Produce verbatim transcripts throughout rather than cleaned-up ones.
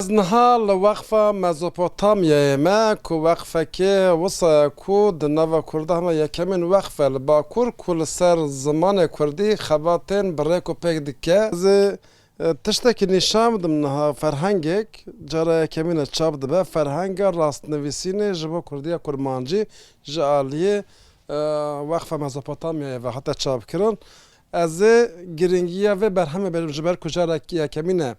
Niha li Weqfa Mezopotamyayê me, ku weqfekê wisa ye ku di nava Kurda hema yekemîn weqf e li Bakur, ku li ser zimanê Kurdî xebatên bi rêk û pêk dike. Ez ê, e, tiştekî nîşan bidim niha, ferhengek cara yekemîn e çap dibe, ferhenga rastnivîsînê ji bo Kurdiya Kurmancî ji aliyê, e, Weqfa Mezopotamyayê ve hate çapkirin. Ez ê girîngiya vê berhemê bêjim, ji ber ku cara yekemîn e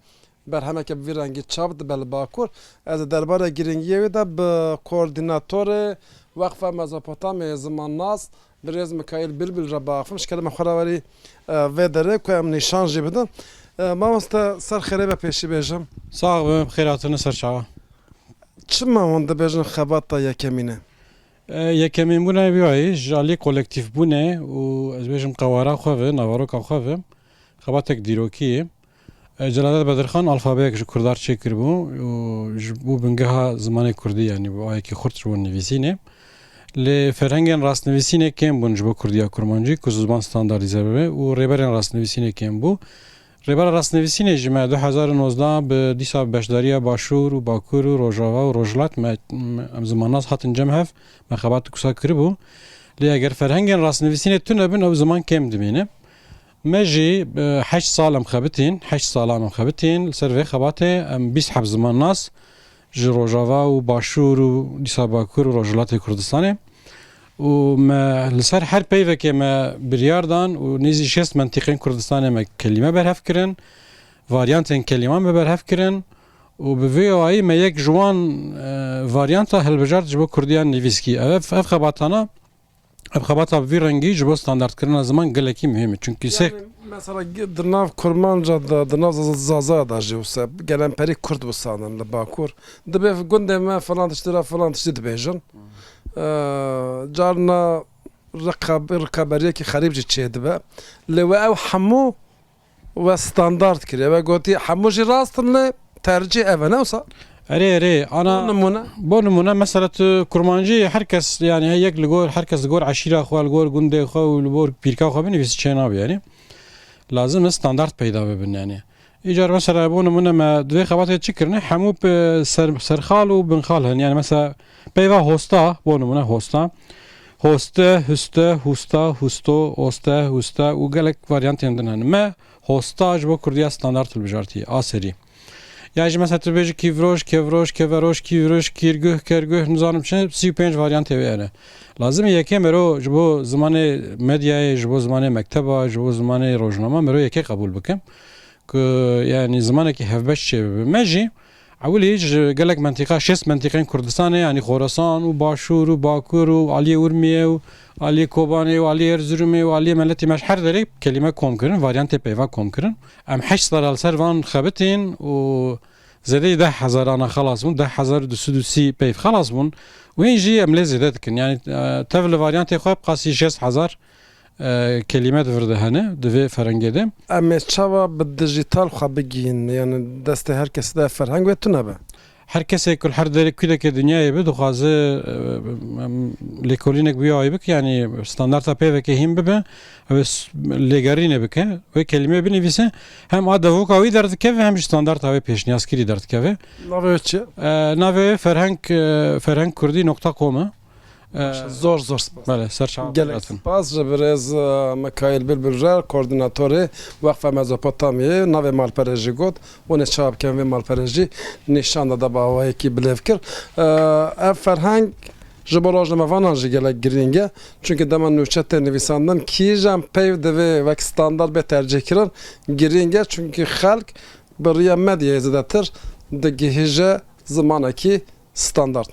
berhemeke bi vî rengî çap dibe li Bakur. Ez ê derbarê girîngiyê wê de bi koordînatorê Weqfa Mezopotamyayê zimannas, birêz Mikaîl Bilbil re biaxivim, ji kerema xwe re werî, e, vê derê ku em nîşan jî bidin. E, mamoste, ser xêrê be pêşî bêjim. Sax be, bi xêr hatine ser çawa. Çima hûn dibêjin xebata yekemîn e? E, yekemînbûna wî wayî ji alî kolektîfbûnê û ez bêjim qewara xwe ve, naveroka xwe ve, xebatek dîrokî ye. E, Celadet Bedirxan alfabeyek ji Kurdan çêkiribû û ji bo bingeha zimanê Kurdî, yanî bû ayekî xurt ji bo nivîsînê. Lê ferhengên rastnivîsînê kêm bûn ji bo Kurdiya Kurmancî ku ziman standardîze bibe û rêberên rastnivîsînê kêm bû. Rêbera rastnivîsînê jî me du hezar û nozdeh bi dîsa beşdariya Başûr û Bakur û Rojava û Rojhilat me, me, em zimannas hatin cem hev, me xebat wisa kiribû. Lê eger ferhengên rastnivîsînê tune bin, ew ziman kêm dimîne. Me jî, e, heşt sal em xebitîn, heşt salan em xebitîn, li ser vê xebatê em bîst heb zimannas ji Rojava û Başûr û dîsa Bakur û Rojhilatê Kurdistanê. Û me li ser her peyvekê me biryar dan û nêzî şêst mentîqên Kurdistanê me kelîme berhev kirin, varyantên kelîman me berhev kirin û bi vê awayî me yek ji wan, e, varyanta hilbijart ji bo Kurdiyan nivîskî. Ev, ev, ev xebatana, ev xebata bi vî rengî ji bo standardkirina ziman gelekî muhîm e. Çunkî sê- Yani, mesela, di nav Kurmanca de, di nav Zaza-, Zaza de jî wisa gelemperî Kurd wisa ne li Bakur. Dibê gundê me filan tiştî re filan tiştî dibêjin. Ee, carna rikab-, rikaberiyekî xerîb jî çêdibe. Lê we ew hemû we standard kiriye. We gotî hemû jî rast in, lê tercîh ev e, ne wisa? Erê, erê, ana Bo nimûne? Bo nimûne, mesela tu kurmancî her kes, yani yek li gor, her kes li gor eşîra xwe, li gor gundê xwe û li gor pîrka xwe binivîsî çê nabe yani. Lazim e standard peyda bibin yani. Îcar mesela bo nimûne me di vê xebatê çi kirine? Hemû bi ser-, serxal û binxal hene. Yani mesela peyva hosta, bo nimûne hosta. Hoste, huste, husta, husto, oste, huste û gelek varyantên din hene. Me hosta ji bo kurdiya standard hilbijartiye, a serî. Ya jî mesela tu bêjî kîvroj, kevroj, keveroj, kîvroj, kîrguh, kerguh, nizanim çi, sî û pênc varyantê wê hene. Lazim e yekê mero ji bo zimanê medyayê, ji bo zimanê mekteba, ji bo zimanê rojnama mero yekê qebûl bike. Ku, yani, zimanekî hevbeş çêbibe. Me jî ewilî ji gelek mentîqa, şêst mentîqên Kurdistanê, yani Xorasan û Başûr û Bakur û aliyê Urmiyê û aliyê Kobanê û aliyê Erzurumê û aliyê meletî me ji her derê kelîme kom kirin, varyantê peyva kom kirin. Em heşt sala li ser van xebitîn û zêdeyî deh hezar ana xelas bûn, deh hezar du sed û sî peyv xelas bûn. Wên jî em lê zêde dikin. Yani, e, tev li varyantê xwe bi qasî şêst hezar, e, kelîme di vir de hene, di vê ferhengê de. Em ê çawa bi dijîtal xwe bigihînin? Yani destê her kesî de ferheng wê tune be. Her kesê ku li her derê kûdekê dinyayê be, dixwaze, e, em, lêkolînek bi wî awayî bike, yani standarta peyvekê hîn bibe, ew ê s-, lêgerînê bike, wê kelîmeyê binivîse, hem a devoka wî derdikeve, hem jî standarta wê pêşniyazkirî derdikeve. Navê wê çi ye? E, navê wê ferheng, e, ferheng kurdî nokta com e. Baş e, zor, zor spas. Belê, ser çavan Gelek hatin. Spas ji birêz, e, Mikaîl Bilbil re, koordînatorê Weqfa Mezopotamyayê, navê malperê jî got, hûn ê çawa bikin vê malperê jî nîşan de, de bi awayekî bilêv kir. E, ev ferheng ji bo rojnamevanan jî gelek girîng e. Çunkî dema nûçe tê nivîsandin, kîjan peyv divê wek standard bê tercîhkirin, girîng e. Çunkî xelk bi riya medyayê zêdetir digihîje zimanekî standard.